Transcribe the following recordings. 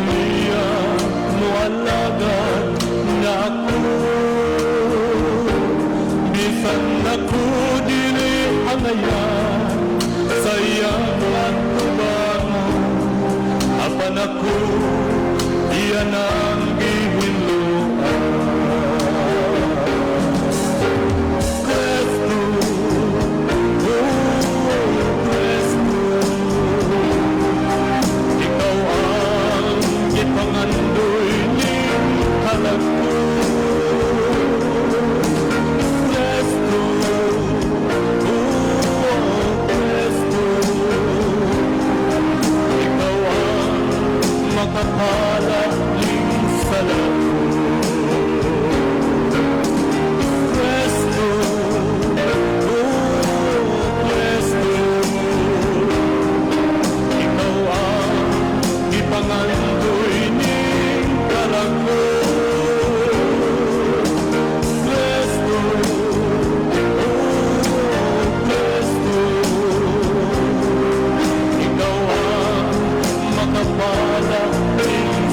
Nga niya moalagad nako. Bisan ako dili hangayan sa iyang atubangon, apan ako iya nang gihinloan. Kristo, oh Kristo, ikaw ang gipangandoy ning kalag ko. Kristo, oh Kristo, ikaw ang makapala ning sala ko. Kristo, oh Kristo, ikaw ang gipangandoy ning kalag ko. Kristo, oh Kristo, ikaw ang makapala ning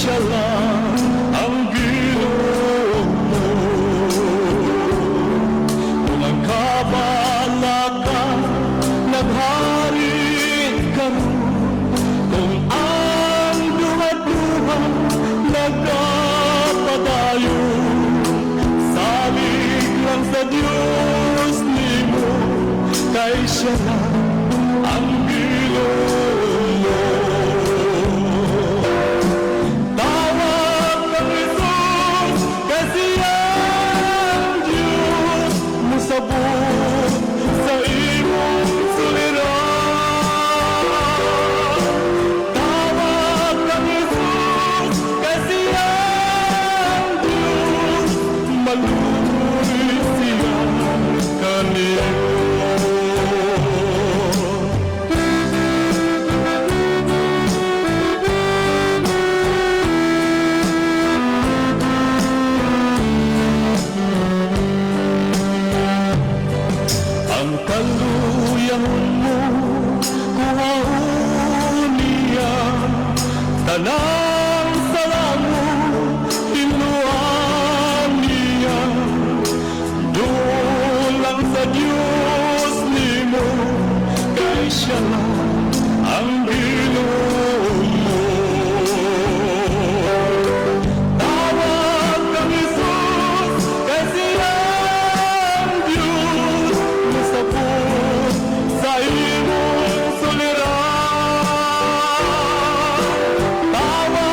siya lang ang Ginoo mo. Kung ang kabalaka naghari karon, kung ang duha-duha nagapadayon, salig lang sa Diyos nimo, kay siya lang ang Ginoo mo. Tawag kang Jesus, kasi ang Diyos musabot sa imong suliran. Tawag kang Jesus, kasi ang Diyos maluoy siya kanimo. Ang kaluyahon mo, kuhaon niya. Tanang sala mo, hinluan niya. Duol lang sa Diyos nimo, kay siya lang ang Ginoo mo. Tawag kang Jesus, kasi ang Diyos musabot sa imong suliran. Tawag.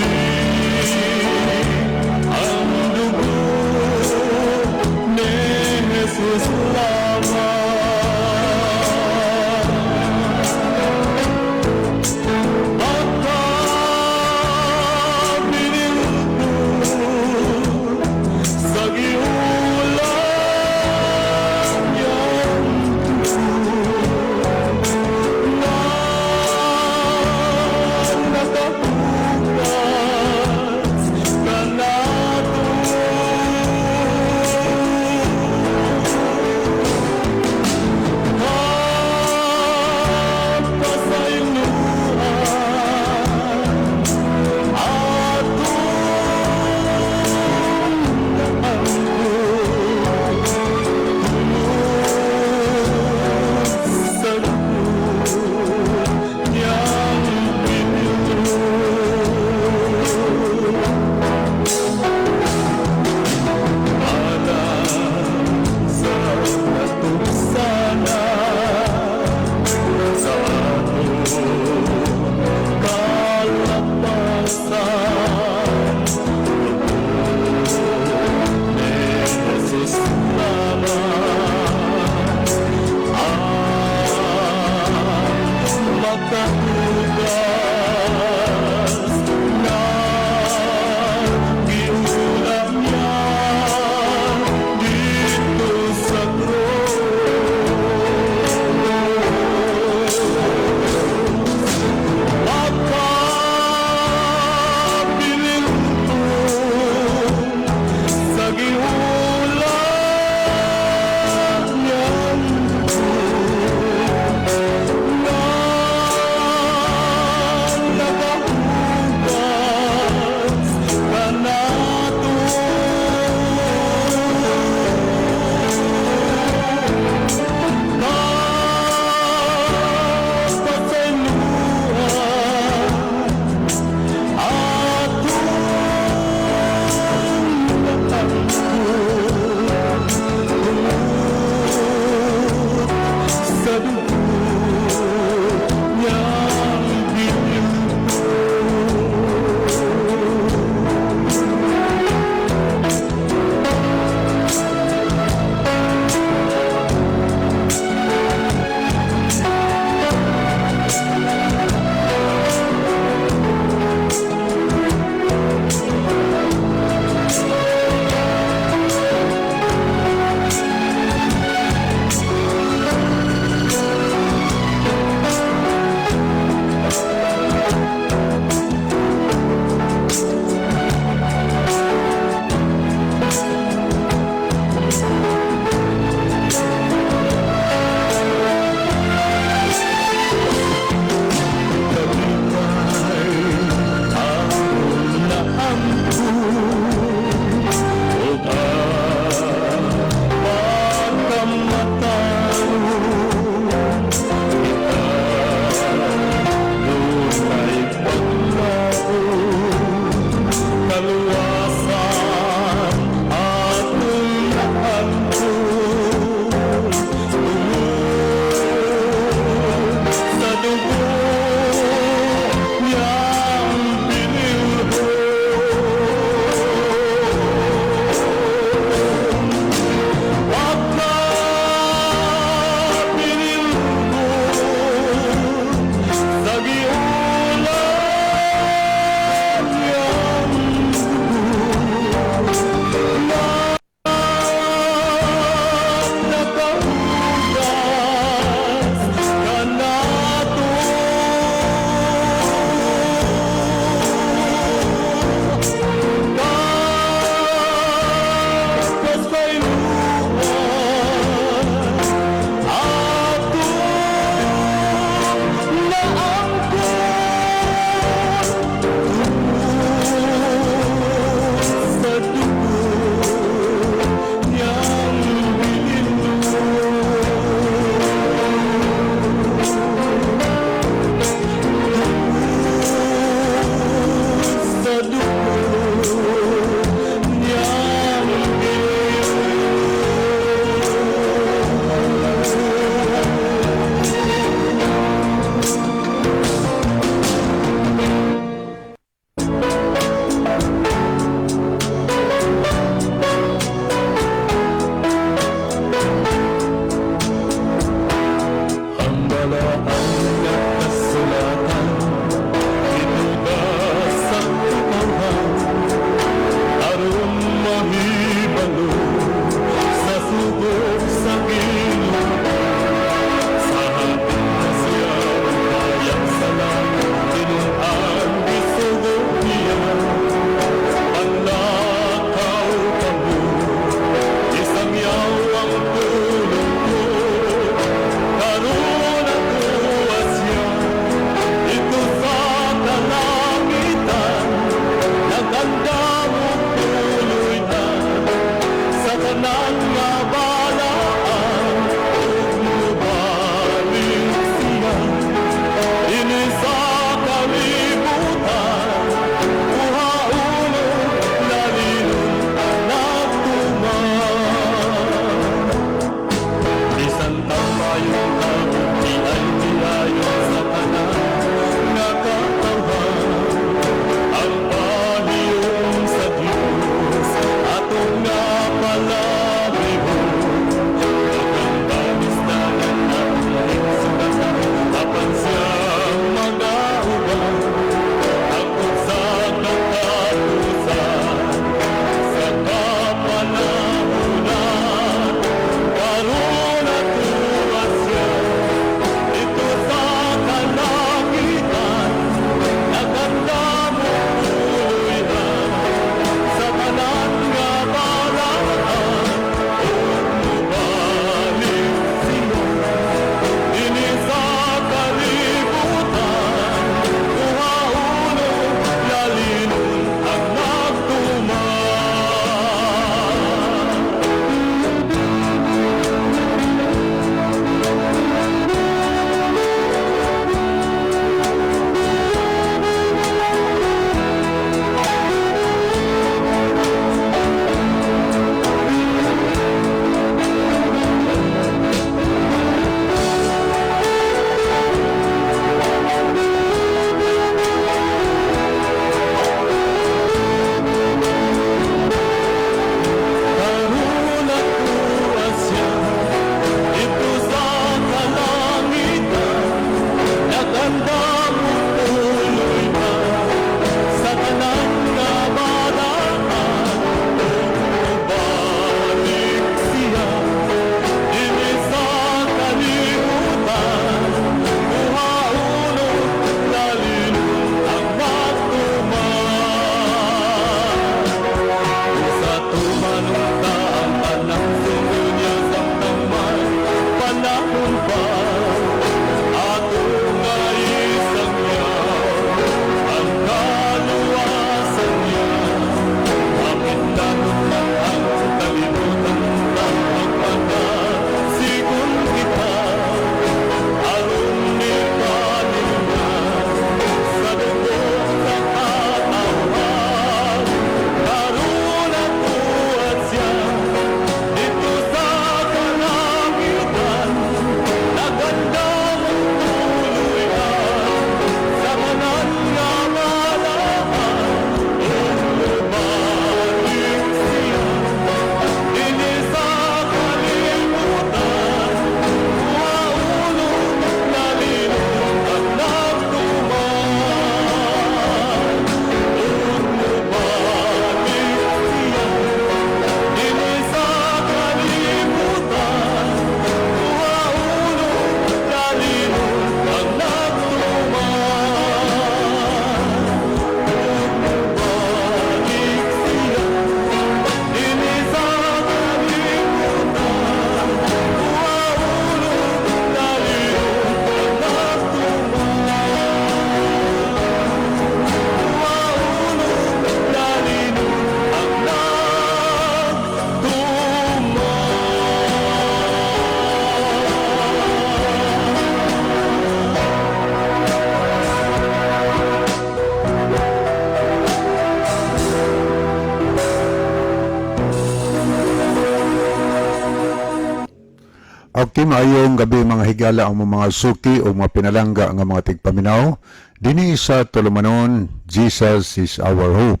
Okay, maayong gabi, mga higala, ang mga suki o mga pinalangga nga mga tigpaminaw. Dini sa tulumanon, Jesus is Our Hope.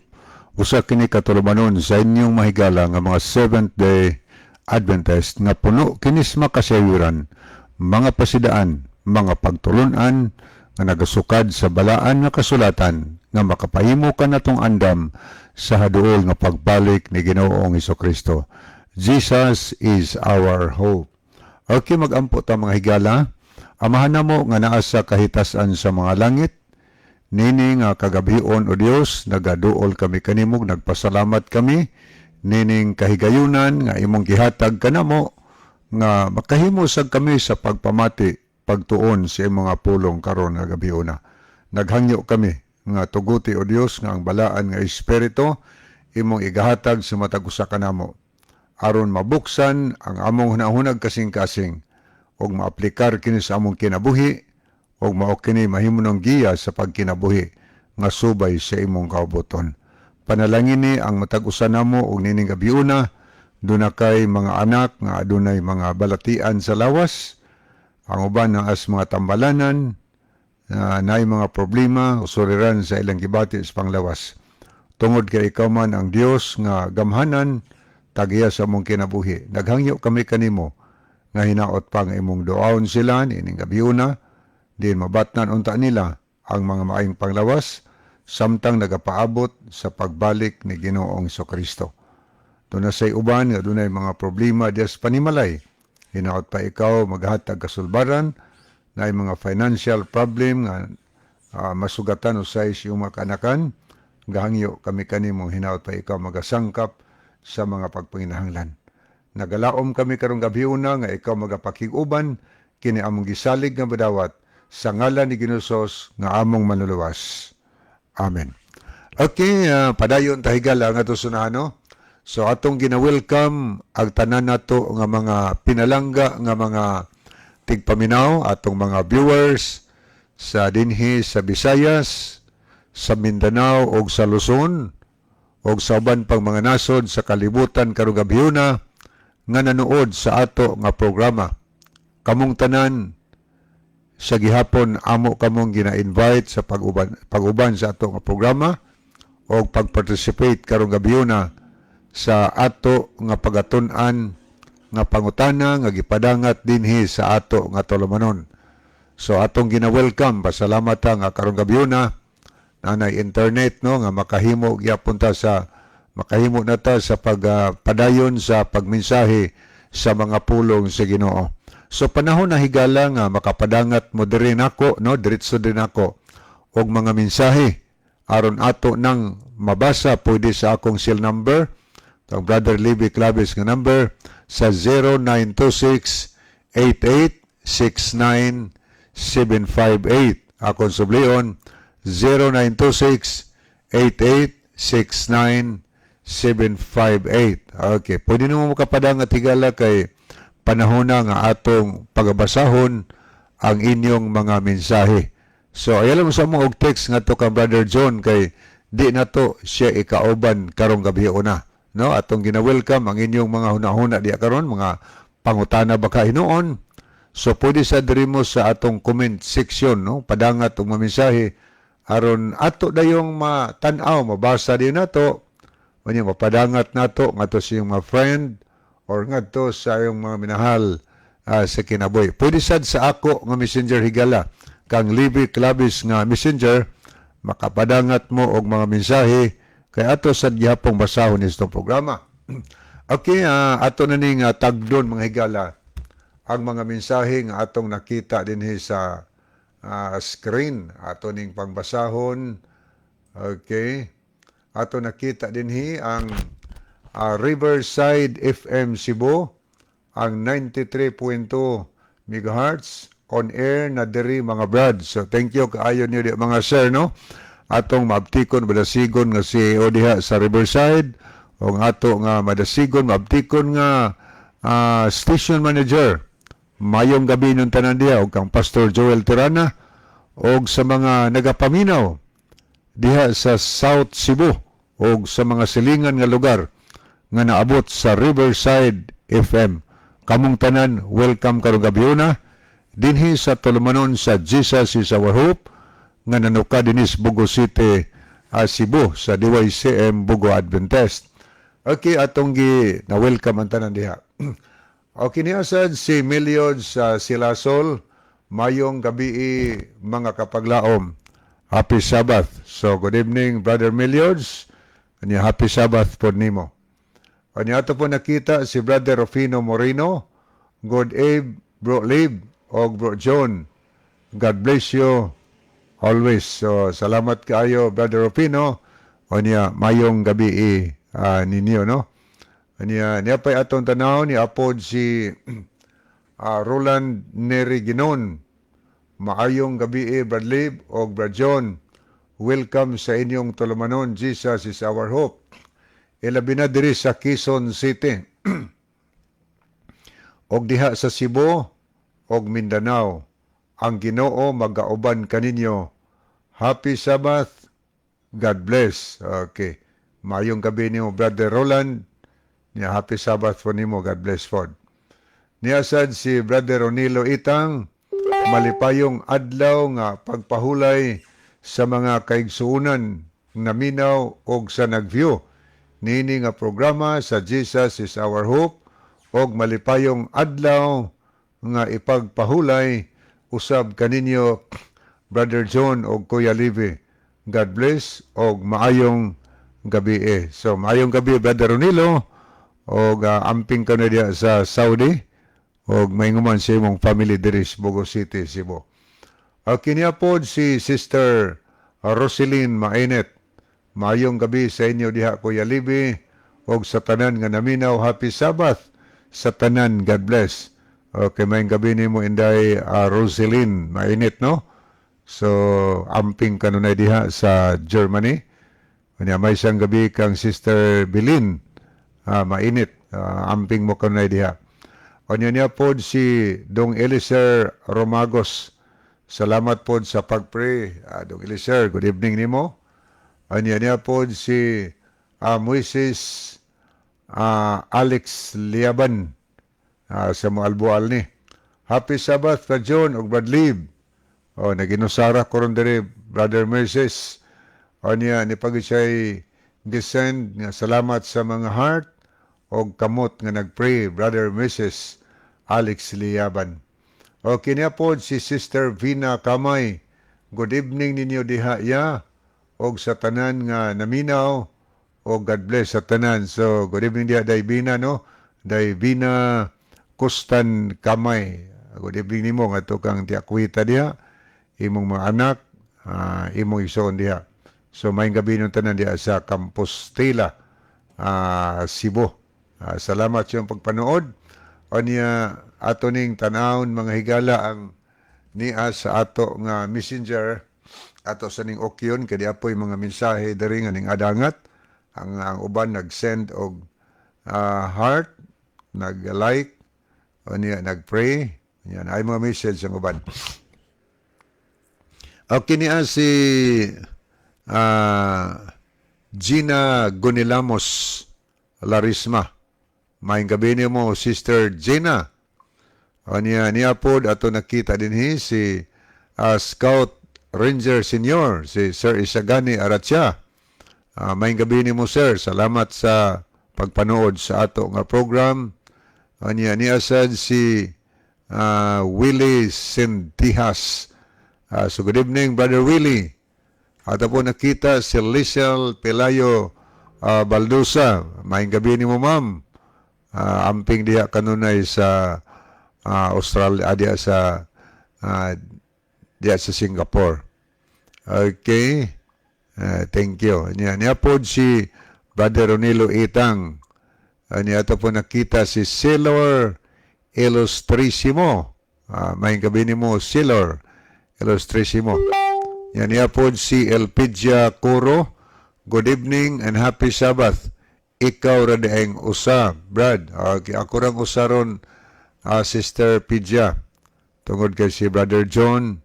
Usa kini ka tulumanon sa inyong mahigala nga mga Seventh Day Adventist nga puno kini sa makasawiran, mga pasidaan, mga pagtulunan nga nagasukad sa balaan nga kasulatan nga makapahimo kanatong andam sa haduol nga pagbalik ni Ginoong Kristo. Jesus is our hope. Okay, magampo ta, mga higala. Amahan namo nga naa sa kahitasan sa mga langit, nini nga kagabion, o Dios, nagaduol kami kanimo, nagpasalamat kami nining kahigayunan nga imong gihatag kanamo nga makahimo sad kami sa pagpamati, pagtuon sa imong mga pulong karon nga gabiuna. Naghangyo kami nga tuguti, o Dios, nga ang balaan nga espiritu imong igahatag sa matag usa kanamo aron mabuksan ang among hunahunag kasing-kasing ug maaplikar kini sa among kinabuhi ug mao kini mahimo ng giya sa pagkinabuhi nga subay sa imong kaubuton. Panalangin ni ang matag usa namo og nining gabiuna duna kay mga anak nga adunay mga balatian sa lawas, ang uban naa sa mga tambalanan, naay mga problema o suliran sa ilang gibati sa panglawas. Tungod kay ikaw man ang Dios nga gamhanan, tag-iya sa among kinabuhi, naghangyo kami kanimo nga hinaot pa nga imong duaon sila niining gabiuna din mabatnan unta nila ang mga maayong panglawas samtang nagapaabot sa pagbalik ni Ginoong Kristo. Duna say uban nga dunay mga problema diya sa panimalay. Hinaot pa ikaw maghatag kasulbaran na mga financial problem nga masugatan usay sa iyong mga kanakan. Gahangyo kami kanimo, hinaot pa ikaw magasangkap sa mga pagpanginahanglan. Nagalaom kami karong gabiuna nga ikaw magapakig-uban kini among gisalig nga badawat sa ngalan ni Ginoo Jesus nga among manluluwas. Amen. Okay, padayon ta, higala, nga ato sunahano. So atong gina-welcome ang tanan nato nga mga pinalangga nga mga tigpaminaw, atong mga viewers sa dinhi sa Visayas, sa Mindanao ug sa Luzon ug sa uban pang mga nasod sa kalibutan karong gabhiona nga nanood sa ato nga programa. Kamong tanan sa gihapon amo kamong gina-invite sa pag-uban sa ato nga programa o pag-participate karong gabhiona sa ato nga pagatun-an nga pangutana nga gipadangat dinhi sa ato nga tulumanon. So atong gina-welcome, pasalamat ta nga karong gabhiona nanay internet, no, nga makahimo gyapon ta sa makahimo na ta sa pagpadayon sa pagmensahe sa mga pulong sa Ginoo. So panahon na, higala, nga makapadangat mo diri nako, no, diretso din nako og mga mensahe aron ato nang mabasa. Pwede sa akong cell number, ang Brother Libby Claves nga number sa 0926 8869 758. Akong sublion, 0926 8869 758. Okay, pwede namo makapadangat, higala, kay panahon na nga atong pagabasahon ang inyong mga mensahe. So ayaw mo sa mo og text nga to kang Brother John kay di na to siya ikauban karong gabi una. No, atong gina-welcome ang inyong mga hunahuna diya karon, mga pangutana baka hinuon. So pwede sa diri mo sa atong comment section, no, padangat og mga mensahe aron ato dayong matan-aw, mabasa din nato. Unya mapadangat nato ngadto sa iyong mga friend or ngadto sa iyong mga minahal sa kinabuhi. Pwede sad sa ako nga messenger, higala, kang Libby Clavis nga messenger, makapadangat mo og mga mensahe kay ato sad gihapong basahon itong programa. Okay, ato na ning tagdon, mga higala, ang mga mensahe nga atong nakita dinhi sa screen. Ato ning pangbasahon. Okay. Ato nakita dinhi ang Riverside FM Cebu, ang 93.2 megahertz, on air na diri, mga brad. So thank you kaayo niyo di, mga sir, no. Atong maabtikon, madasigon nga CEO diha sa Riverside o ang ato nga madasigon, maabtikon nga station manager. Mayong gabi nung tanan diha og kang Pastor Joel Tirana og sa mga nagapaminaw diha sa South Cebu og sa mga silingan nga lugar nga naabot sa Riverside FM. Kamong tanan, welcome karong gabhiona dinhi sa tulumanon sa Jesus Is Our Hope nga nanuka dinhi sa Bogo City, Cebu, sa DYCM Bogo Adventist. Okay, atong gi na welcome ang tanan diha. Okay, niya sad si Miliod sa Silasol, "Mayong gabi, mga kapaglaom. Happy Sabbath." So good evening, Brother Miliods. Anya happy Sabbath po nimo. Anya ato po nakita si Brother Rufino Moreno. "Good eve, Bro Lib og Bro John. God bless you always." So salamat kaayo, Brother Rufino. Anya mayong gabi ninyo, no. Anya niya pa'y atong tanaw ni apod si Roland Neri Ginon. "Maayong gabi, Brad Lib og Brad John. Welcome sa inyong tulumanon, Jesus Is Our Hope. Ilabi na diri sa Quezon City og diha sa Cebu og Mindanao. Ang Ginoo magauban kaninyo. Happy Sabbath. God bless." Okay. Maayong gabi nimo, Brother Roland. Nya happy Sabbath po nimo. God bless po. Niya sad si Brother Ronilo Itang, "Malipayong adlaw nga pagpahulay sa mga kaigsuonan naminaw og sa nag-view niini nga programa sa Jesus Is Our Hope og malipayong adlaw nga ipagpahulay usab kaninyo, Brother John og Kuya Levi. God bless og maayong gabi eh." So maayong gabi, Brother Ronilo, og amping ka na diya sa Saudi og mainguman sa imong family diri sa Bogo City, Cebu. Kini pod si Sister Roseline Mainet. "Maayong gabi sa inyo diha, Kuya Libi, og sa tanan nga naminaw. Happy Sabbath sa tanan. God bless." Okay, maayong gabi nimo, Inday Roseline Mainit, no? So amping kanunay diha sa Germany. Unya may isang gabi kang Sister Bilin Mainit. Amping mo kanunay diha. Unya niya pod si Dong Eliser Romagos. "Salamat pod sa pagpray. Dong Eliser, good evening nimo." Unya niya pod si Moises Alex Liaban sa Moalboal ni. "Happy Sabbath ka John ug Brad Lib." Oh, naginusara ko ron diri, Brother Moises. O niya ni pag siya'y gisend nga salamat sa mga heart og kamot nga nagpray, Brother Mrs. Alex Liaban. Okay niya po si Sister Vina Kamay. "Good evening ninyo diha ya og sa tanan nga naminaw og God bless sa tanan." So good evening diha, Day Vina, no. Day Vina Kustan Kamay. Good evening nimo nga to kang tiakwita diha, imong mga anak, imong igsoon diha. So maayong gabi nung tanan diha sa Compostela, Cebu. Salamat sa iyong pagpanood. O niya ato ning tanawon, mga higala, ang niya sa ato nga Messenger, ato sa ning okyon kay di apoy mga mensahe diri nga ning adangat. Ang uban nag-send og heart, nag-like o niya nag-pray yan ay mga message ang uban. Okay, niya si Gina Gonilamos Larisma. "Maayong gabi nimo, Sister Gina." O niya, niya pod ato nakita dinhi si Scout Ranger Senior, si Sir Isagani Aratya. "Maayong gabi nimo, sir. Salamat sa pagpanood sa ato nga program." O niya, niya sad si Willie Sintihas. So good evening, Brother Willie. Ato po nakita si Lizel Pelayo Baldusa. "Maayong gabi nimo, ma'am." Amping diha kanunay sa Australia, diha sa Singapore. Okay. Thank you. Niya, niya po si Brother Ronilo Itang. Niya ito po nakita si Sailor Illustrissimo. Maayong gabi nimo, Sailor Illustrissimo. Yan niya po si Elpidia Coro. "Good evening and happy Sabbath. Ikaw ra diayng usa, Brad." Okay, ako rang usa ron, Sister Pidia. Tungod kay si Brother John,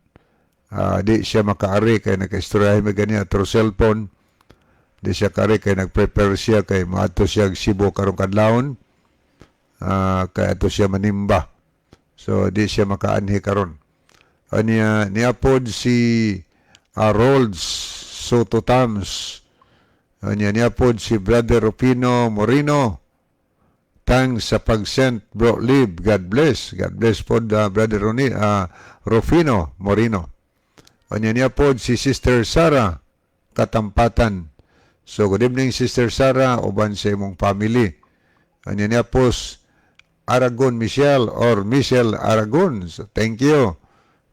di siya makaari kay nakaistoryahe may ganiya through cellphone. Di siya kaari kay nag-prepare siya kay maadto siya og Cebu karong kadlawon. Kay ato siya manimba. So di siya makaanhi karon. Anya niya pod si Harold Soto Tams. Anya niya pod si Brother Rufino Moreno. Thanks sa pag-send, Bro Lib. God bless. God bless pod, Brother Rufino Moreno. Anya niya pod si Sister Sara Katampatan. So good evening, Sister Sara, uban sa imong family. Anya niya po Aragon Michelle or Michelle Aragon. So thank you.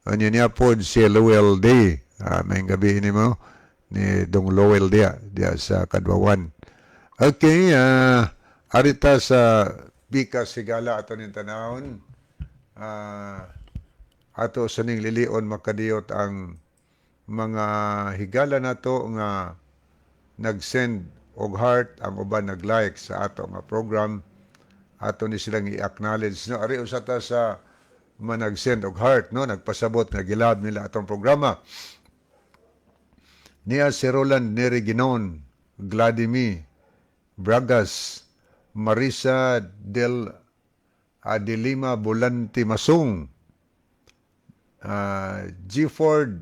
Anya niya po si Lowell Day. Maayong gabii nimo ni Dong Lowell dia dia sa Kadwawan. Okay, arita sa pikas, higala, ato ning tanawon. Ato sa ning lilion makadiyot ang mga higala nato nga nag-send og heart, ang uban nag-like sa ato nga program. Ato ni silang i-acknowledge, no? Ari usa ta sa mga nag-send og heart, no, nagpasabot nga gilab nila atong programa. Niya si Roland Neri Ginon, Gladimi Bragas, Marisa Del Adelima Volante Masung, G. Ford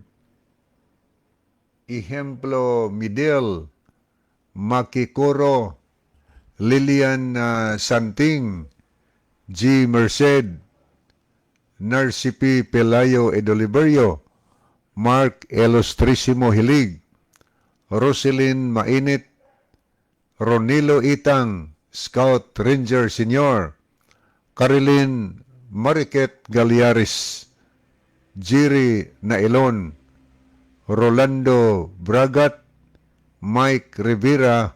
Ehemplo Midel, Makikoro, Lilian Santing, G. Merced, Narcipi Pelayo Edoliverio, Mark Ilustrisimo Hilig, Roselyn Mainit, Ronilo Itang, Scout Ranger Senior, Carilyn Mariket Galiaris, Jiri Nailon, Rolando Bragat, Mike Rivera,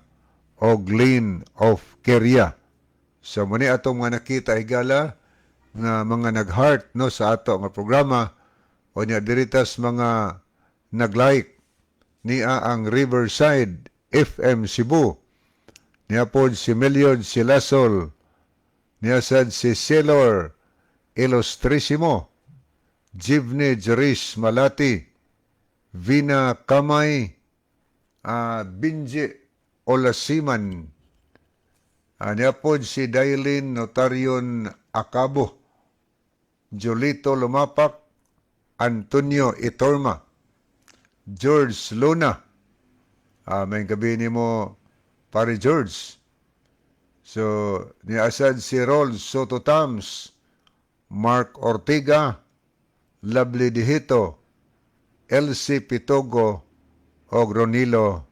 o Glenn of Keria. So muni atong mga nakita, higala, nga mga nag-heart, no, sa ato nga programa. O nya diritas mga nag-like, niya ang Riverside FM Cebu. Niya pod si Meliod Silasol. Niya sad si Sailor Ilustrisimo. Jivne Jeris Malati. Vina Kamay. Binji Olasiman. Niya pod si Dailin Notarion Acabo. Jolito Lumapak. Antonio Itorma. George Luna. Maayong gabii nimo, pare George. So, niasad si Rol Soto Tams, Mark Ortega, Lovely Dihito, LC Pitogo, o Ronilo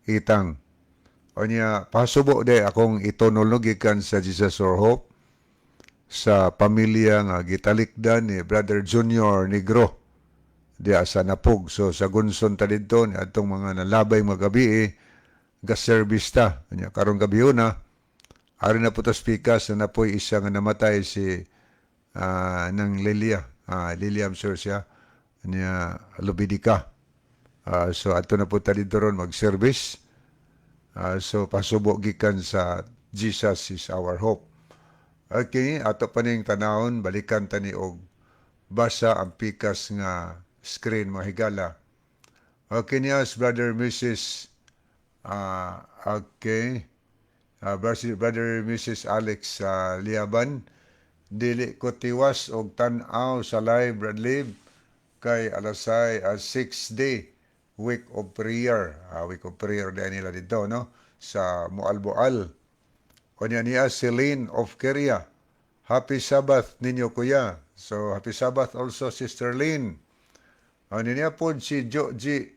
Itang. O niya, pasubo de akong itunol gikan sa Jesus Our Hope sa pamilya nga gitalikdan ni Brother Junior Negro diya sa Napog. So sa Gunson ta didto ni atong mga nalabay mga gabi ga-service ta. Nya karong gabi na ari na po tas pikas na napoy isa nga namatay si ng Lilia. Lilia, I'm sure siya niya Lubidika. So ato na po ta didto ron mag-service. So pasubo gikan sa Jesus Is Our Hope. Okay, ato pa ning tanawon, balikan ta ni og basa ang pikas nga screen, mga higala. Okay niya, Brother Mrs. Okay. Brother Mrs. Alex Liaban, dili ko tiwas og tan-aw sa live, Brad Lib, kay alasay a 6 day week of prayer. Week of prayer din nila dito, no? Sa Mualboal. Unya niya Celine of Korea. Happy Sabbath ninyo, kuya. So happy Sabbath also, Sister Lynn. Ano niya po si Joji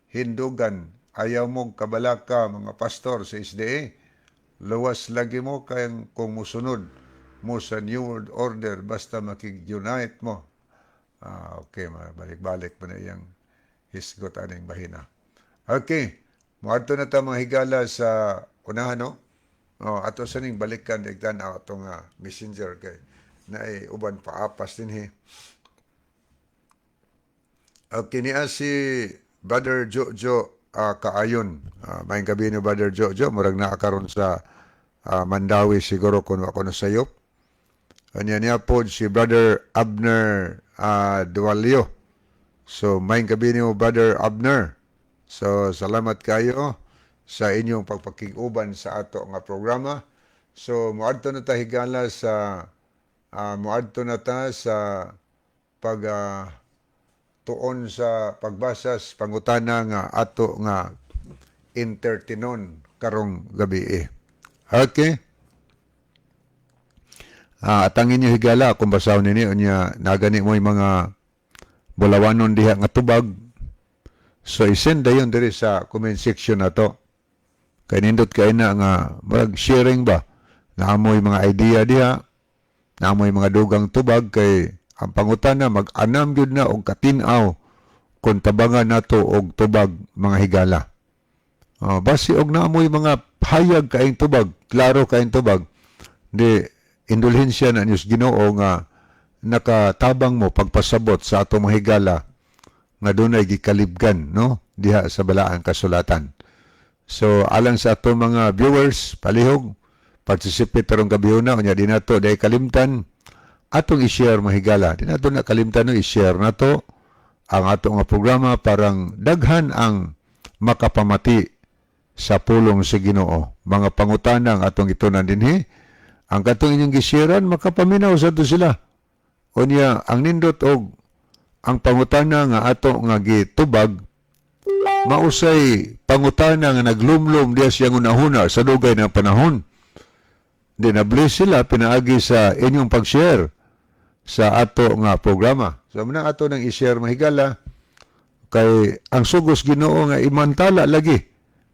Hindugan. Ayaw mo kabalaka mga pastor sa SDA. Luwas lagi mo kayang kung musunod mo sa New World Order basta makig-unite mo. Okay, balik-balik pa na iyang hisgot aning bahina. Okay, moadto na ta, mga higala, sa unahan, no? Oh, ato sa ning balikan digtan ato nga Messenger kay naay uban paapas dinhi. Okay, niya si Brother Jojo Kaayon. Maayong gabii ni Brother Jojo, murag naa karon sa Mandawi siguro kung ako na sayop. Anya niya po si Brother Abner Dualio. So, maayong gabii nimo, Brother Abner. So, salamat kayo sa inyong pagpakig-uban sa ato nga programa. So moadto na ta sa pag tuon sa pagbasa sa pangutana nga ato nga entertainon karong gabi eh. Okay? Atangin niyo, higala, kung basahon ninyo unya nagani mo yung mga bulawanon diha nga tubag. So isend dayon diri sa comment section na to. Kay nindot kay na nga murag sharing ba. Naamoy mga idea diha, naamoy mga dugang tubag kay ang pangutana mag-anam gyud na og katin-aw kung tabangan nato og tubag, mga higala. Oh, basi og naamoy mga hayag kaayong tubag, klaro kaayong tubag, di indulhensya na niyo sa Ginoo nga nakatabang mo pagpasabot sa atong mga higala nga dunay gikalibgan, no, diha sa Balaang Kasulatan. So alang sa atong mga viewers, palihog participate tarong gabihona unya di nato dai kalimtan atong i-share, mga higala. Di nato na kalimtan, no, i-share nato ang ato nga programa parang daghan ang makapamati sa pulong sa Ginoo. Mga pangutana ang atong itunan dinhi. Ang katong inyong gisharean makapaminaw sa to sila. Unya ang nindot og ang pangutana nga ato nga gitubag mausay pangutana nga naglumlum diya siyang unahuna sa dugay ng panahon. Di na bless sila pinaagi sa inyong pag-share sa ato nga programa. So muna ato nang i-share, mahigala, kay ang sugos Ginoo nga imantala lagi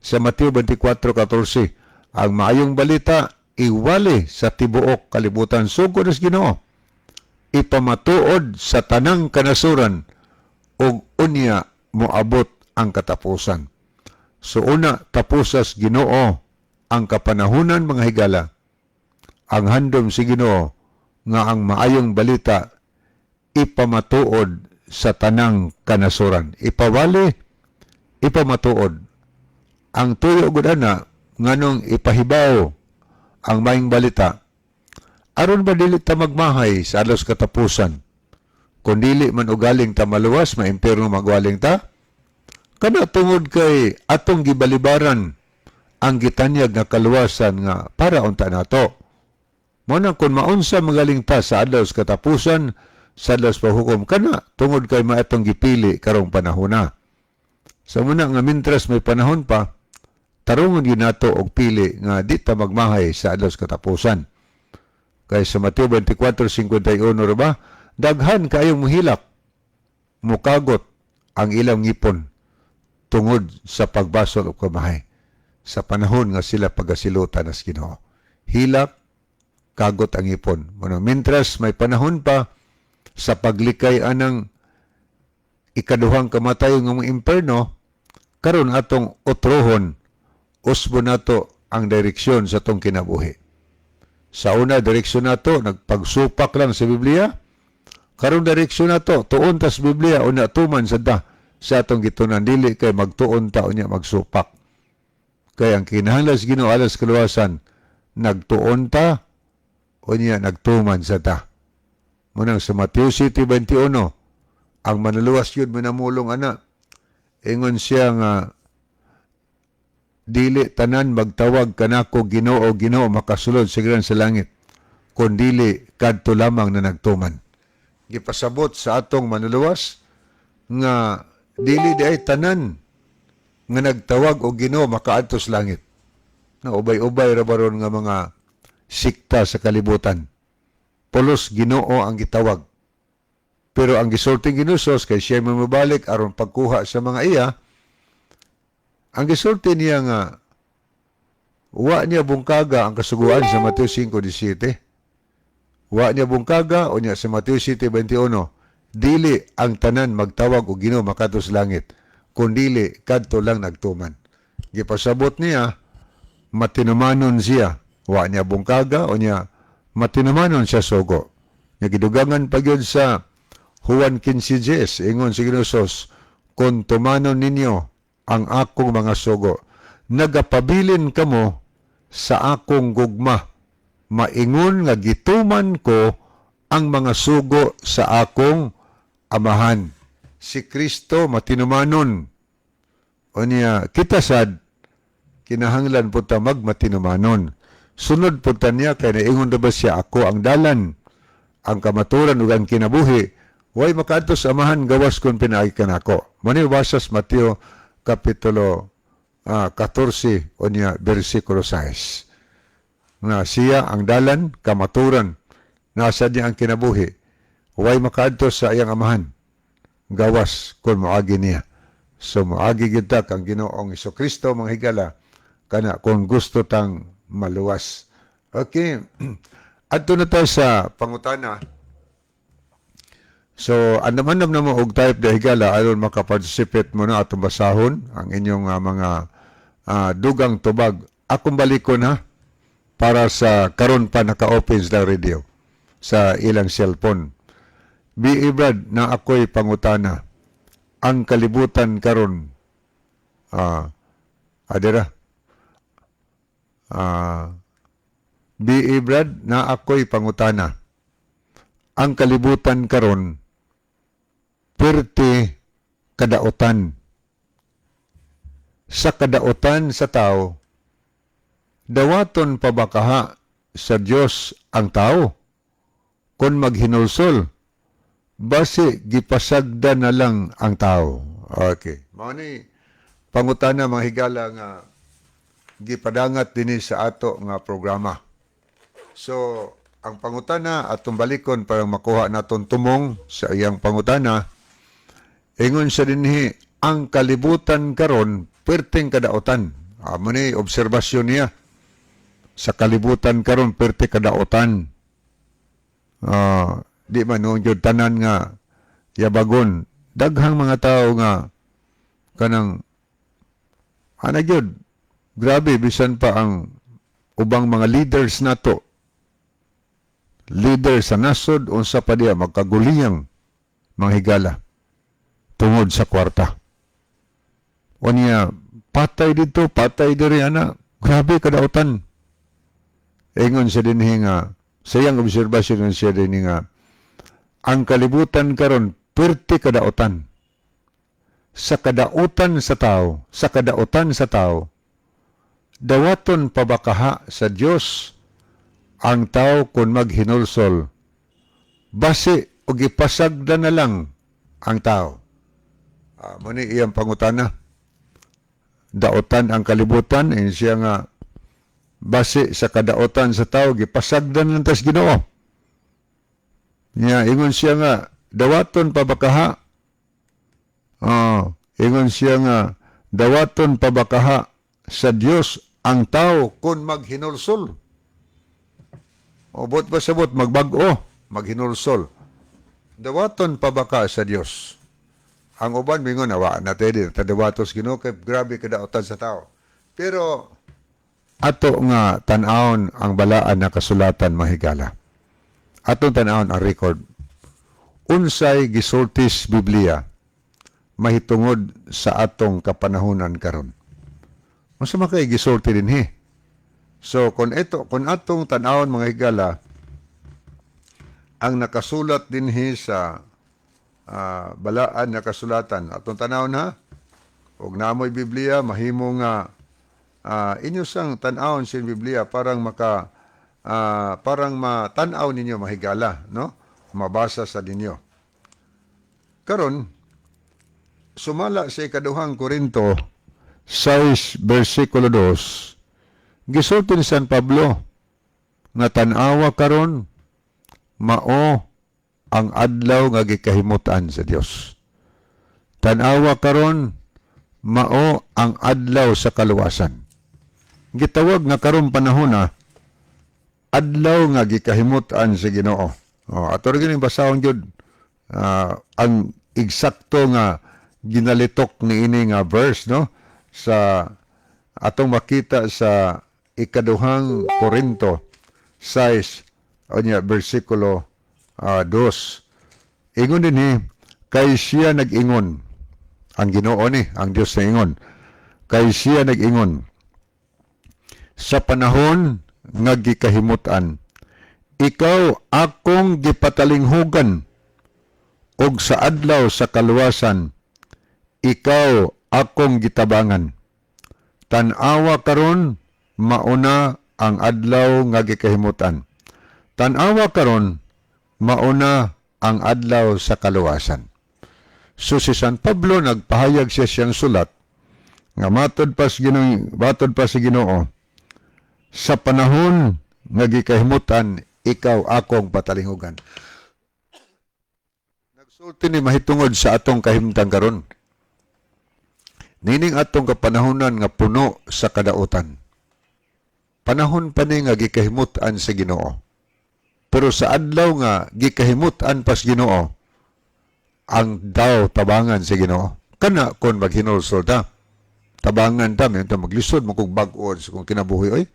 sa Mateo 24:14, ang maayong balita iwali sa tibuok kalibutan. Sugo sa Ginoo, ipamatuod sa tanang kanasuran ug unya moabot ang katapusan. So una taposas Ginoo ang kapanahunan, mga higala. Ang handom si Ginoo nga ang maayong balita ipamatuod sa tanang kanasuran. Ipawali, ipamatuod. Ang tuyo gud ana nganong ipahibaw ang maayong balita aron ba dili ta magmahay sa adlaw sa katapusan? Kung dili man ugaling ta maluwas, maimpirno magwaling ta. Kana tungod kay atong gibalibaran ang gitanyag nga kaluwasan nga para unta nato. Mo na kung maunsa magaling ta sa adlaw sa katapusan, sa adlaw sa paghukom, kana tungod kay maatong gipili karong panahona. Sa muna nga mintras may panahon pa, tarungon gyud nato og pili nga di ta magmahay sa adlaw sa katapusan. Kay sa Mateo 24:51 ra ba, daghan kaayong muhilak, mukagot ang ilang ngipon tungod sa pagbasol og kamahay sa panahon nga sila pagasilutan nas Ginoo. Hilak, kagot ang ngipon. Muna, mintras may panahon pa sa paglikay anang ikaduhang kamatayon ng mga imperno, karon atong otrohon, usbo nato ang direksyon sa atong kinabuhi. Sa una, direksyon nato, nagpagsupak lang sa Biblia. Karon direksyon nato, tuon ta sa Biblia, unya tuman sa da sa atong gitunan. Dili kay magtuon ta unya magsupak. Kaya ang kinahanglan sa Ginoo alas kaluwasan, nagtuon ta, unya nagtuman sa ta. Munang sa Mateo 7:21, ang manluluwas yun manamulong ana. Ingon siya nga, dili tanan magtawag kanako "Ginoo, Ginoo" makasulod sa gingharian sa langit, kun dili kadto lamang na nagtuman. Gipasabot sa atong manluluwas nga dili di ay tanan nga nagtawag og "Ginoo" makaadto sa langit. Na ubay-ubay ra baron nga mga sikta sa kalibutan. Pulos "Ginoo" ang gitawag. Pero ang gisulti Ginoo kay siya mamabalik aron pagkuha sa mga iya, ang gisulti niya nga wa niya bungkaga ang kasuguan sa Mateo 5:17. Wa niya bungkaga unya sa Mateo 7:21, dili ang tanan magtawag og "Ginoo" makadto sa langit, kun dili kadto lang nagtuman. Gipasabot niya matinumanon siya. Wa niya bungkaga unya matinumanon siya sugo. Nga gidugangan pa gyud sa Juan 15:10, ingon si Ginoo, "Kung tumanon ninyo ang akong mga sugo, nagapabilin kamo sa akong gugma, maingon nga gituman ko ang mga sugo sa akong Amahan." Si Kristo matinumanon. Unya kita sad kinahanglan po ta magmatinumanon. Sunod pud ta niya kay naingon ba siya, "Ako ang dalan, ang kamaturan ug ang kinabuhi. Way makaadto sa Amahan gawas kun pinaagi kanako." Mao ni basa sa Mateo kapitulo 14 unya bersikulo 6. Nga siya ang dalan, kamaturan, nasa niya ang kinabuhi. Way makaadto sa iyang Amahan gawas kung moagi niya. So moagi kita kang Ginoong Kristo, mga higala, kana kung gusto tang maluwas. Okay. Adto na tayo sa pangutana. So, andam-andam na mo og type da, higala, aron makaparticipate mo na atong basahon ang inyong mga dugang tubag. Akong balikon ha para sa karon pa naka-open sa radio sa ilang cellphone. "Bi Brad, na ako'y pangutana. Ang kalibutan karon adira. Bi Brad, na ako'y pangutana. Ang kalibutan karon perti kadaotan. Sa kadaotan sa tao, dawaton pa ba kaha sa Dios ang tao kung maghinulsol? Basi gipasagda na lang ang tao." Okay. Mao ni pangutana, mga higala, nga gipadangat dinhi sa ato nga programa. So, ang pangutana atong balikon para makuha naton tumong sa iyang pangutana. Ingon sa dinhi, ang kalibutan karon perteng kadaotan. Amo ni obserbasyon niya. Sa kalibutan karon perte kadaotan. Di man noon gyud tanan nga yabagon. Daghang mga tao nga kanang ana gyud, grabe, bisan pa ang ubang mga leaders nato, leader sa nasod, unsa pa diya, magkaguliyang, mga higala, tungod sa kwarta. Unya patay dito, patay diri ana, grabe kadautan. Ingon sa dinhi nga sa iyang obserbasyon siya dinhi nga ang kalibutan karon perti kadautan. Sa kadautan sa tao, sa kadautan sa tao, dawaton pa ba kaha sa Dios ang tao kung maghinulsol? Basi og ipasagda na lang ang tao. Mo ni iyang pangutana. Daotan ang kalibutan, in siya nga basi sa kadaotan sa tao gipasagdan lang tas Ginoo. Nya ingon siya nga dawaton pa ba kaha? Oh, ingon siya nga dawaton pa ba kaha sa Dios ang tao kung maghinulsol? O bot ba sabot magbag-o, maghinulsol. Dawaton pa ba ka sa Dios? Ang uban mingon, awa na tayo tadawatos Ginoo kay grabe kadaotan sa tao. Pero ato nga tan-awon ang balaan na kasulatan, mahigala. Atong tan-awon ang record. Unsay gisultis Biblia mahitungod sa atong kapanahunan karon? Unsa man kay gisulti dinhi? So kung atong tan-awon, mga higala, ang nakasulat dinhi sa balaan na kasulatan. Atong tan-awon ha. Og namoy Biblia, mahimo nga inyo sang tan-awon sa Biblia parang matan-aw ninyo, mahigala, no? Mabasa sa ninyo. Karon, sumala sa Ikaduhang Korinto 6 versikulo 2, gisulti ni San Pablo nga tan-awa karon mao ang adlaw nga gikahimutan sa Dios. Tan-awa karon mao ang adlaw sa kaluwasan. Gitawag nga karon panahon na adlaw nga gikahimutan sa Ginoo. Oh, ato ra gining basahon gyud ang eksakto nga ginalitok niini nga verse, no, sa atong makita sa Ikaduhang Korinto 6 unya bersikulo 2. Ingon dinhi, "Kay siya nag-ingon," ang Ginoo ni, ang Dios na ingon, "Kay siya nag-ingon, sa panahon nga gikahimutan, ikaw akong gipatalinghugan, ug sa adlaw sa kaluwasan, ikaw akong gitabangan. Tan-awa karon mauna ang adlaw nga gikahimutan. Tan-awa karon, mauna ang adlaw sa kaluwasan. So si San Pablo, nagpahayag siya siyang sulat nga matod pa sa Ginoo sa panahon nga gikahimutan, ikaw akong patalingugan. Nagsulti ni mahitungod sa atong kahimtang karon. Nining atong kapanahonan nga puno sa kadautan. Panahon pa ni nga gikahimutan sa Ginoo. Pero sa adlaw nga gikahimutan pas Ginoo, ang daw tabangan sa Ginoo. Kana kon maghinulsol ta. Tabangan ta, may maglisod mo kung bag-o sa kung kinabuhi oy.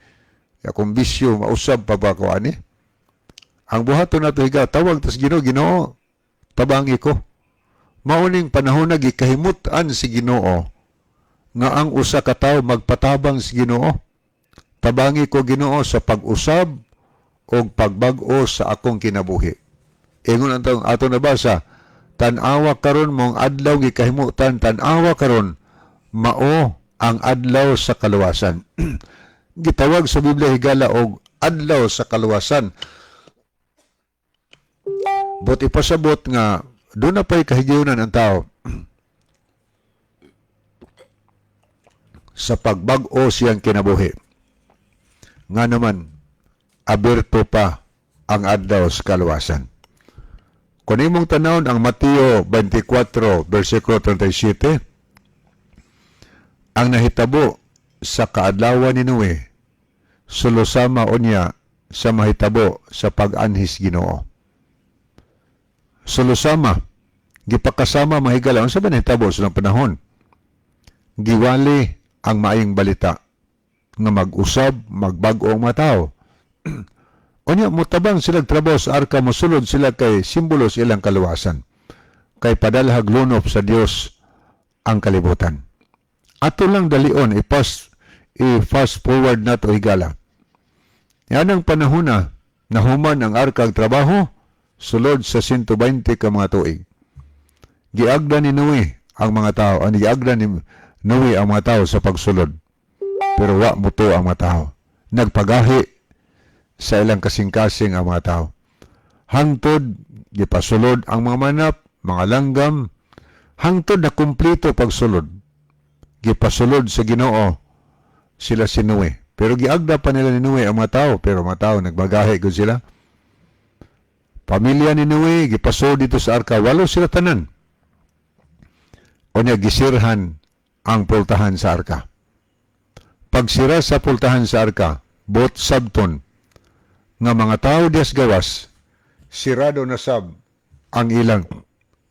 Akong bisyo mausab pa ba ko ani? Ang buhaton nato, higa, tawag tas Ginoo, "Ginoo, tabangi ko." Mauning panahon na gikahimutan si Ginoo nga ang usa ka tawo magpatabang sa Ginoo. "Tabangi ko, Ginoo, sa pag-usab o pagbag-o sa akong kinabuhi." Ingon ang taong ato nabasa, tan-awa karon mong adlaw gikahimutan, tan-awa karon mao ang adlaw sa kaluwasan. Gitawag sa Biblia, higala, og adlaw sa kaluwasan. But ipasabot nga doon na pa'y kahigayunan ang tao sa pagbag-o siyang kinabuhi. Nga naman, aberto pa ang adlaw sa kaluwasan. Kung imong tanawon ang Mateo 24, versikulo 37, ang nahitabo sa kaadlawan ni Noe, sulusama unya sa mahitabo sa pag-anhis Ginoo. Sulusama, gipakasama, mahigala, unsa ba nahitabo sa panahon? Giwali ang maayong balita nga mag-usab, magbag-o ang mga tao. Unya motabang sila trabaho sa arka, mosulod sila kay simbolo sa ilang kaluwasan. Kay padalhag lunop sa Dios ang kalibutan. Ato lang dalion i-fast forward nato, higala. Yan ang panahon na nahuman ang arka ang trabaho sulod sa 120 ka mga tuig. Giagda ni Noe ang mga tao, ang giagda ni Noe ang mga tao sa pagsulod. Pero wa mutuo ang mga tao. Nagpagahi sa ilang kasing-kasing ang mga tao. Hangtod gipasulod ang mga manap, mga langgam, hangtod na kumplito pagsulod. Gipasulod sa Ginoo sila si Noe. Pero giagda pa nila ni Noe ang mga tao, pero mga tao nagbagahi gud sila. Pamilya ni Noe gipasulod dito sa arka, walo sila tanan. Unya gisirhan ang pultahan sa arka. Pagsira sa pultahan sa arka, bot sabton nga mga tao dias gawas, sirado na sab ang ilang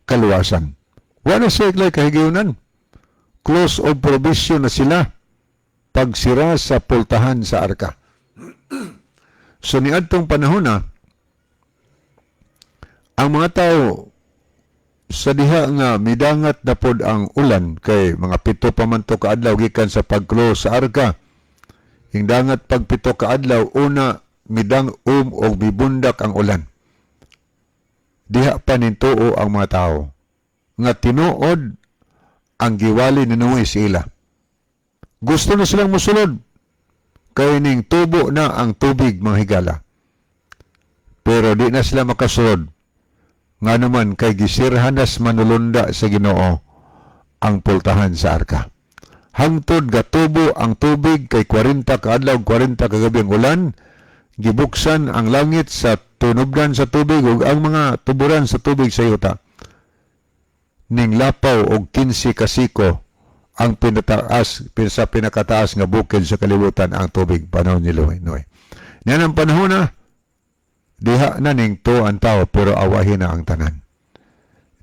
kaluwasan. Wala sa iklay kahigayunan. Close of probation na sila pagsira sa pultahan sa arka. So niadtong panahon na ang mga tao sa diha nga midangat na pod ang ulan kay mga 7 pa man to kaadlaw gikan sa pag-close sa arka. Ing dangat pag 7 kaadlaw, una midang-um og mibundak ang ulan. Diha pa nintuo ang mga tao nga tinuod ang giwali ni Noe sa ila. Gusto na silang musulod kay ning tubo na ang tubig, mga higala. Pero di na sila makasulod nga naman kay gisirhanas manulunda sa Ginoo ang pultahan sa arka. Hangtod gatubo ang tubig kay 40 kaadlaw 40 kagabi ang ulan, gibuksan ang langit sa tunubdan sa tubig ug ang mga tuburan sa tubig sa yuta. Ning lapaw og 15 kasiko ang pinataas sa pinakataas nga bukid sa kalibutan ang tubig panahon ni Noe. Noe. Niyan ang panahon na diha na ning tuo ang tao, pero awahin na ang tanan.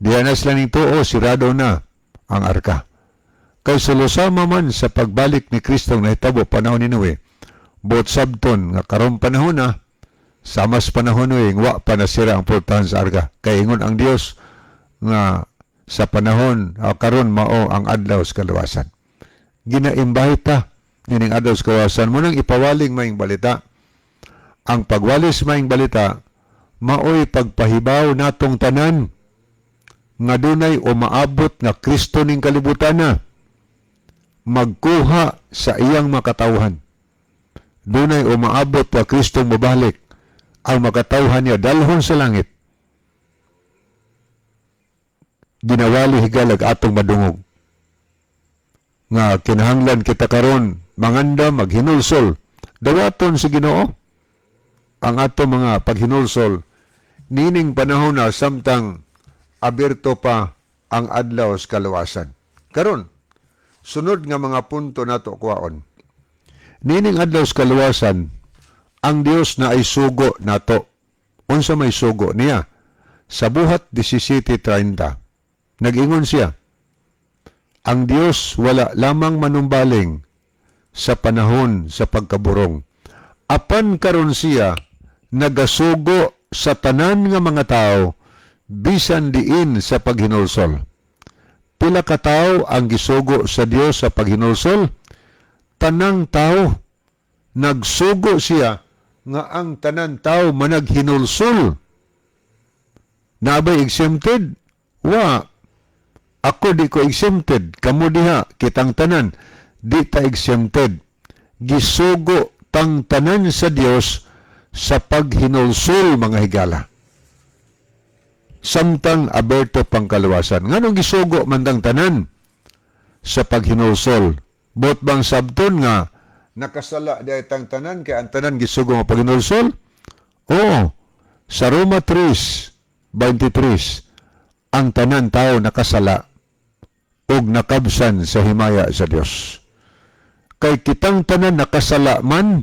Diha na sila ning tuo, sirado na ang arka. Kay sulusama man sa pagbalik ni Kristo nahitabo panahon ni Noe, bot sabton nga karong panahon na, sa mas panahon Noe, wa pa nasira ang pultahan sa arka. Kay ingon ang Dios nga sa panahon karon mao ang adlaw sa kaluwasan. Ginaimbahita nining adlaw sa kaluwasan mo nang ipawaling maing balita. Ang pagwalis maing balita maoy pagpahibaw natong tanan nga dunay o maabot nga Kristo ning kalibutan na magkuha sa iyang makatawhan. Dunay umaabot pa Kristo mobalik, ang makatawhan niya dalhon sa langit. Ginawali, higalag, atong madungog nga kinahanglan kita karon manganda maghinulsol, dawaton sa Ginoo ang atong mga paghinulsol nining panahon na samtang aberto pa ang adlaw sa kaluwasan. Karon, sunod nga mga punto nato kuhaon. Nining adlaw sa kaluwasan, ang Dios na ay sugo nato. Unsa may sugo niya? Sa Buhat 17:30, nag-ingon siya, "Ang Dios wala lamang manumbaling sa panahon sa pagkaburong. Apan karon siya nagasugo sa tanan nga mga tao bisan diin sa paghinulsol." Pila ka tawo ang gisugo sa Dios sa paghinulsol? Tanang tao. Nagsugo siya nga ang tanan tao managhinulsol. Naa bay exempted? Wa. Ako di ko exempted. Kamo diha, kitang tanan, di ta exempted. Gisugo tang tanan sa Dios sa paghinulsol, mga higala, samtang aberto pang kaluwasan. Nganong gisugo man tang tanan sa paghinulsol? Buot bang sabton nga nakasala di tang tanan kay ang tanan gisugo nga paghinulsol? Oo. Sa Roma 3:23, ang tanan tao nakasala ug nakabsan sa himaya sa Dios. Kay kitang tanan nakasala man,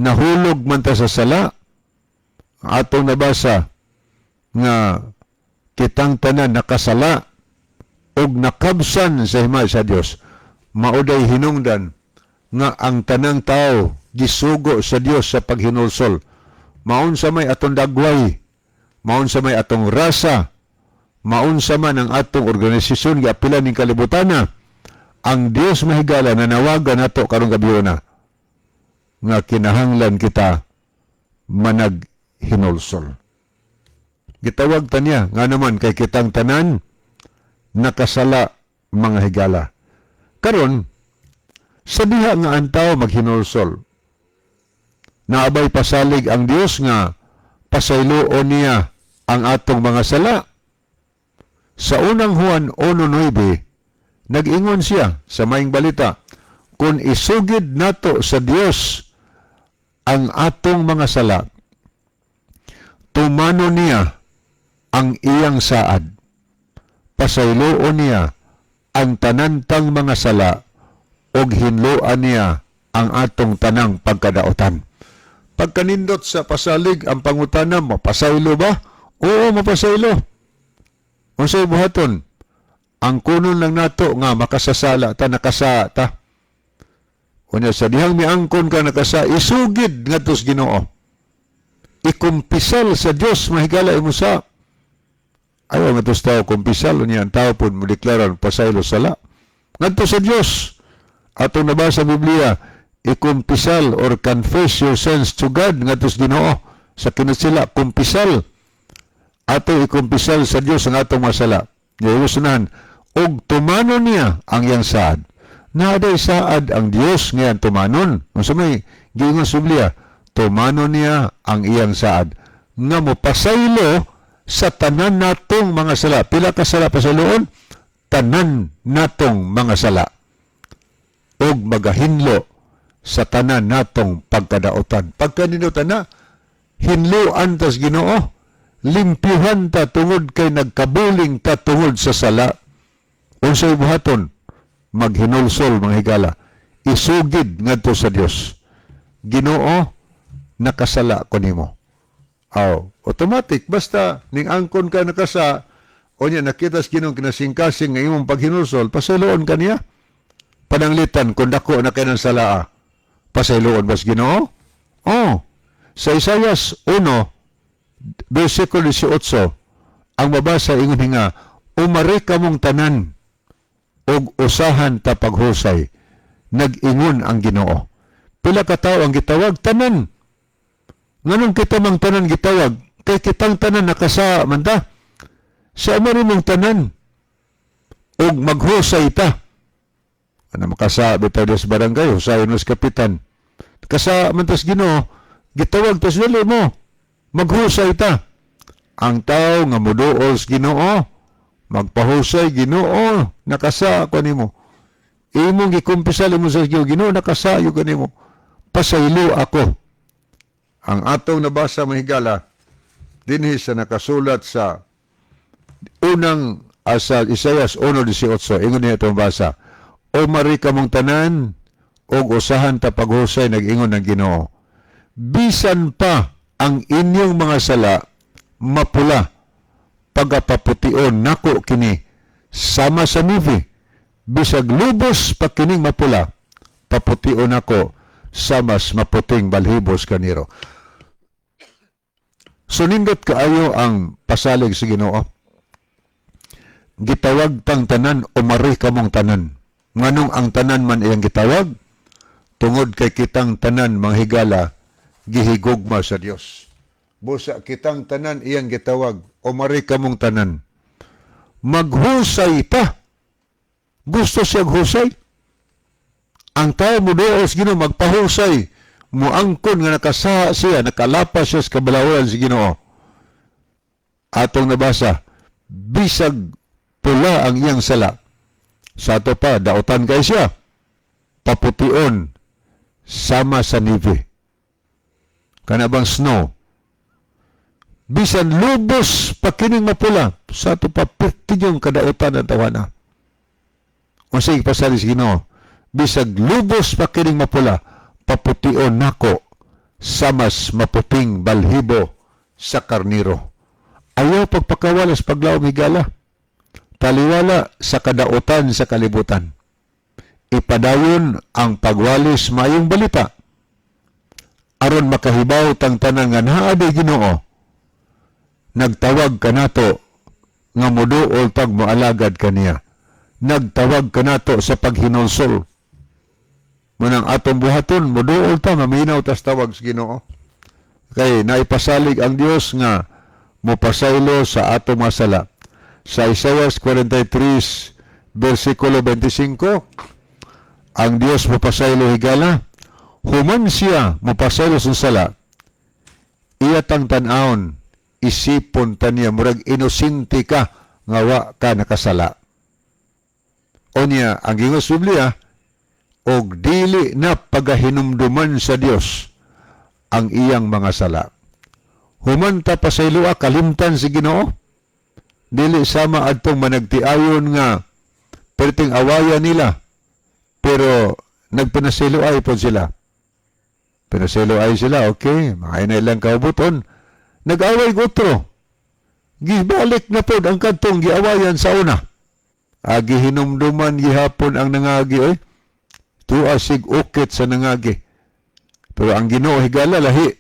nahulog man ta sa sala, atong nabasa nga kitang tanan nakasala ug nakabsan sa himaya sa Dios. Mao day hinungdan nga ang tanang tao gisugo sa Dios sa paghinulsol. Maunsa may atong dagway, maunsa may atong rasa, maunsa man ang atong organisasyon giapilan ning kalibutana, ang Dios, mahigala, nanawagan nato karong gabi na nga kinahanglan kita managhinulsol. Gitawag ta niya nga naman kay kitang tanan nakasala, mga higala. Karon, sa diha nga ang tao maghinulsol, naa bay pasalig ang Dios nga pasayloon niya ang atong mga sala? Sa Unang Juan 1:9, nag-ingon siya sa Maayong Balita, "Kung isugid nato sa Dios ang atong mga sala, tumano niya ang iyang saad. Pasayloon niya ang tanantang mga sala ug hinloan niya ang atong tanang pagkadaotan." Pagkanindot sa pasalig, ang pangutana, mapasaylo ba? Oo, mapasaylo. Unsay buhaton? Ang kunon lang nato nga makasasala ta, nakasa ta. Unya sa dihang miangkon ka nakasa, isugid ngadto sa Ginoo. Ikumpisal sa Dios, mahigala, imo sa. Ayaw nga sa tao kumpisal, unya ang tao pod mo deklara pasaylo sala. Ngadto sa Dios. Atong nabasa sa Biblia, ikumpisal or confess your sins to God ngadto sa Ginoo. Sa kinasila, kumpisal. Ato ikumpisal sa Dios ang atong masala. Unahan, og tumanon niya ang iyang saad. Naa day saad ang Dios nga iyang tumanon. Unsa may giingon sa Biblia? Tumanon niya ang iyang saad nga mopasaylo sa tanan natong mga sala. Pila ka sala pasayloon? Tanan natong mga sala. Og magahinlo sa tanan natong pagkadaotan. Pagkaninutan na, hinloan tas Ginoo, limpyuhan ta tungod kay nagkabuling ta tungod sa sala. Unsay buhaton? Maghinulsol, mga higala. Isugid ngadto sa Dios. "Ginoo, nakasala ko nimo." Aw, automatic basta ning angkon ka nakasa, unya nakita sa Ginoo kinasingkasing nga imong paghinulsol, pasayloon ka niya. Pananglitan kung dako na kay ng salaa, pasayloon ba sa Ginoo? Oh, sa Isayas 1 versikulo 18, ang mabasa ingon nga, "Umari kamong tanan ug usahan ta paghusay, nag-ingon ang Ginoo." Pila ka tawo ang gitawag? Tanan. Nganong kita mang tanan gitawag? Kay kitang tanan nakasa man ta. Sa umari mong tanan ug maghusay ta. Ano makasa bitaw sa barangay, husayon sa kapitan. Kasa man tas Ginoo, gitawag tas dili mo. Maghusay ta. Ang tao nga moduol sa Ginoo, magpahusay, "Ginoo, nakasa ako nimo." Imong gikumpisal mo sa Ginoo, "Ginoo, nakasayo ka nimo. Pasaylo ako." Ang atong nabasa, mga higala, dinhi sa nakasulat sa unang sa Isaias 1:18, ingon niya itong basa, "Umari kamong tanan, og usahan ta paghusay, nag-ingon ng Ginoo. Bisan pa ang inyong mga sala mapula, pagapaputiyon nako kini sama sa niebe. Bisag lubos pa kining mapula, papution nako sa mas maputing balhibos karnero." So nindot kaayo ang pasalig sa Ginoo. Gitawag tang tanan, "Umari kamong tanan." Nganong ang tanan man iyang gitawag? Tungod kay kitang tanan, mga higala, gihigugma sa Dios. Busa kitang tanan iyang gitawag, "Umari kamong tanan. Maghusay ta." Gusto siya husay. Ang tao mo sa Ginoo, magpahusay, muangkon nga nakasaha siya, nakalapas siya sa kabalauran sa Ginoo. Atong nabasa, bisag pula ang iyang sala. Sa ato pa, dautan kay siya. Papution sama sa niebe. Kana bang snow? Bisan lubos pa kining mapula, sa ato pa perti yung kadautan ng tawana. Unsa ipasali sa Ginoo? Bisag lubos pa kining mapula, papution nako sa mas maputing balhibo sa karniro. Ayaw pagpakawalas paglaom, higala. Taliwala sa kadautan sa kalibutan. Ipadayon ang pagwalis mayong balita. Aron makahibaw tang tanan nga naa day Ginoo. Nagtawag kanato nga moduol tag moalagad kaniya. Nagtawag kanato sa paghinulsol. Manang atong buhaton, moduol ta, maminaw tas tawag sa Ginoo. Kay naipasalig ang Dios nga mopasaylo sa atong mga sala. Sa Isaiah 43 versikulo 25, ang Dios mopasaylo, higala, human siya mopasaylo sa sala, iya tang tan-awon, isipon ta niya, murag inosente ka nga wa ka nakasala. Unya, ang gingos Biblia, og dili na pagahinumduman sa Dios ang iyang mga sala. Human ta pasayloa, kalimtan si Ginoo. Dili sama adtong managtiayon nga perting awayan nila pero nagpinasaylo ay pod sila. Pinasaylo ay sila, okay, mga na ilang kaubuton. Nag-away gutro. Gibalik na pod ang kadtong giawayan sa una. Agi hinumduman gihapon ang nangagi oy. Tuwa sig ukit sa nangagi. Pero ang Ginoo, higala, lahi.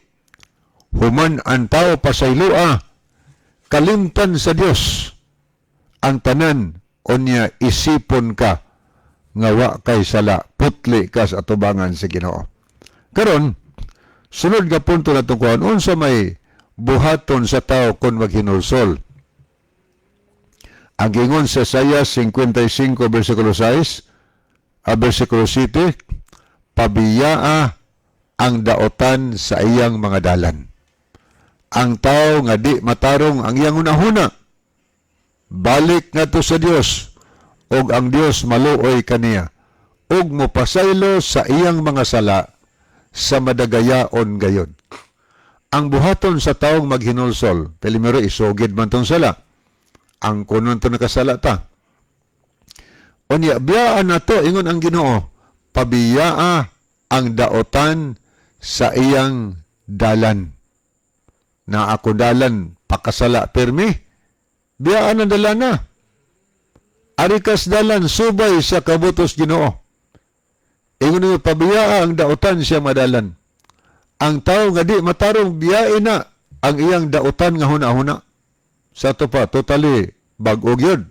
Human ang tao pasayloa, kalimtan sa Dios ang tanan, unya isipon ka nga wa kay sala, putli ka sa atubangan sa Ginoo. Karon, sunod nga punto na tungkuhan, unsa may buhaton sa tao kung maghinulsol? Ang gingon sa Isaiah 55 versikulo 6 a versikulo 7, pabiyaa ang daotan sa iyang mga dalan. Ang tao nga di matarong ang iyang hunahuna, balik ngadto sa Dios, ug ang Dios maluoy kaniya ug mopasaylo sa iyang mga sala sa madagayaon gayod. Ang buhaton sa taong maghinulsol, primero, isugid man tong sala. Ang kunon to nakasala ta. Unya, biyaan nato, ingon ang Ginoo, pabiyaa ang daotan sa iyang dalan. Na ako dalan, pakasala permi, biyaan ang dalan na. Arikas dalan, subay sa kabutos Ginoo. Ingon niyo, pabiyaa ang daotan siya madalan. Ang tao nga di matarong, biyain na ang iyang daotan nga huna-huna. Sa ato pa, totally, bag-o gyud.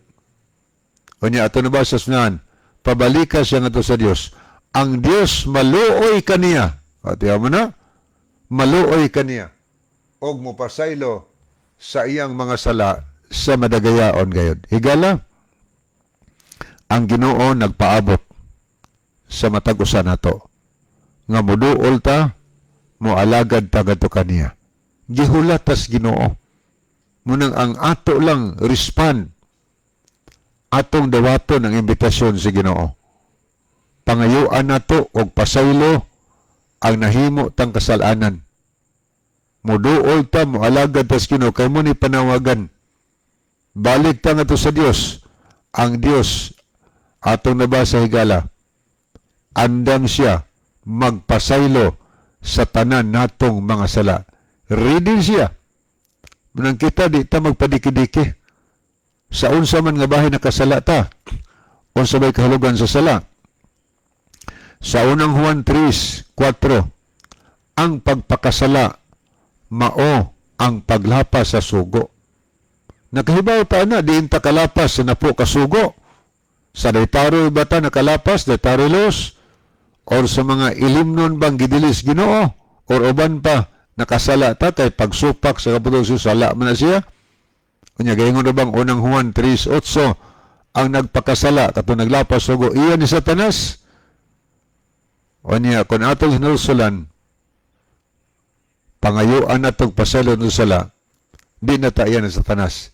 Unya, ato na ba sa sunahan, pabalika siya nga sa Dios. Ang Dios maluoy kaniya. At mo na, maluoy kaniya. Og mopasaylo sa iyang mga sala sa madagayaon gayod. Higala, ang Ginoo nagpaabot sa matag usa nato. Nga moduol ta, moalagad ta ngadto kaniya. Gihulat tas Ginoo. Munang ang ato lang respond, atong dawaton ang imbitasyon sa Ginoo. Pangayuan nato og pasaylo ang nahimo tang kasalanan. Moduol ta, moalagad tas Ginoo kay mo ni panawagan. Balik ta ngadto sa Dios. Ang Dios atong nabasa, higala, andam siya magpasaylo sa tanan natong mga sala. Ready siya. Munang kita di ta magpadiki-diki. Sa unsa man nga bahin nakasala ta, unsa bay kahulugan sa sala? Sa Unang Juan 3:4, ang pagpakasala mao ang paglapas sa sugo. Nakahibaw ta na, diin ta kalapas sa napo kasugo. Sa dietary ba ta nakalapas, dietary laws? Or sa mga ilimnon bang gidilis Ginoo? Or uban pa, nakasala ta kay pagsupak sa kaputol sala man na siya? Unya gaingon na bang Unang Juan 3:8, ang nagpakasala kato naglapas sugo iya ni Satanas? Unya kung atong hinulsulan, pangayuan natong pasaylo ng sala, di na ta iya ni Satanas,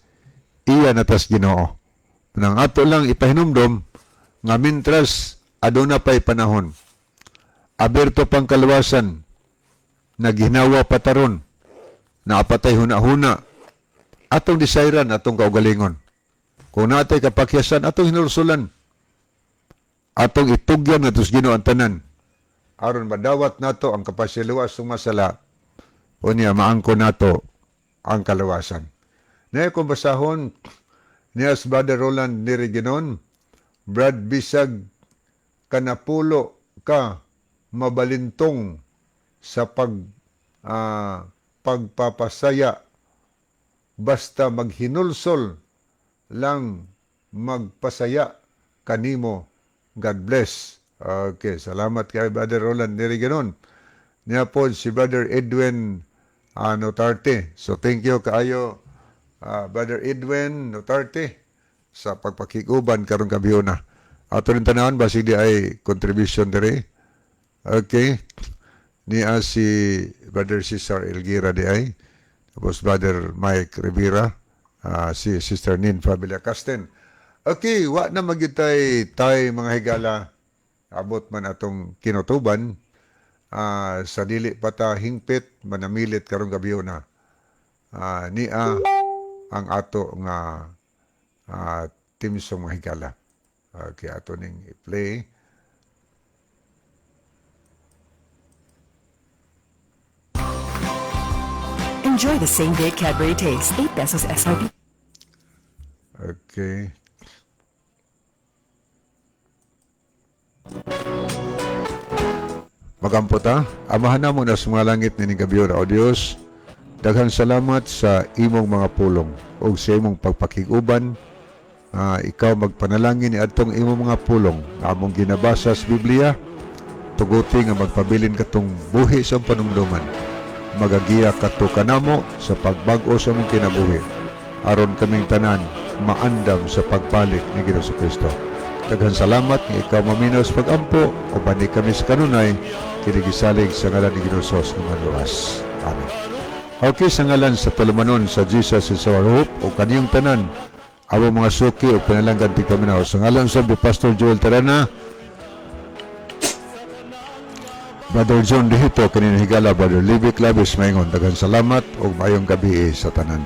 iya na tas Ginoo. Nang ato lang ipahinumdom nga mintras aduna pa'y panahon, aberto pang kaluwasan, naghinawa pa taron, naapatay huna-huna, atong desairan atong kaugalingon. Kung natay kapakyasan, atong hinulsulan, atong itugyan nga Ginoo ang tanan aron madawat nato ang kapasiluwas sa masala, unya maangko nato ang kaluwasan. Niya kung basahon niya si Brother Roland Niriginon, "Brad, bisag kanapulo ka mabalintong sa pagpapasaya, basta maghinulsol lang, magpasaya kanimo. God bless." Okay, salamat kay Brother Roland Niriginon. Niya po si Brother Edwin Notarte. So thank you kaayo, Brother Edwin Notarte, sa pagpakiguban karong gabiuna. Ato rin tanawon basig di ay contribution diri. Okay. Niya si Brother Cesar Elgira di ay. Tapos Brother Mike Rivera, si Sister Nin Fabila Casten. Okay, wa na magitay tay mga higala. Abot man atong kinutuban. Sa dili pa ta hingpit manamilit karong gabiuna. Niya ang ato nga theme song, mga higala. Okay, ato ning i-play. Enjoy the same great Cadbury taste. 8 pesos SRP. Okay. Magampo ta, Amahan namo na sa mga langit nining gabi, O Dios, daghang salamat sa imong mga pulong ug sa imong pagpakig-uban. Ikaw magpanalangin ni atong imong mga pulong nga among ginabasa sa Biblia. Tuguti nga magpabilin katong buhi sa panumduman. Magagiya kato kanamo sa pagbag-o sa among kinabuhi aron kaming tanan maandam sa pagbalik ni Ginoo Kristo. Daghan salamat nga ikaw maminaw sa pagampo uban ni kami sa kanunay kinigisalig sa ngalan ni Ginoo Jesus nga maluwas. Amen. Okay, sa ngalan sa tulumanon sa Jesus is Our Hope o kaniyong tanan, among mga suki o pinalanggan tigpaminaw. Sa ngalan sa Pastor Joel Tarana, Brother John Dihito, kanina higala, Brother Libby Clavis, maingon, daghan salamat o maayong gabi sa tanan.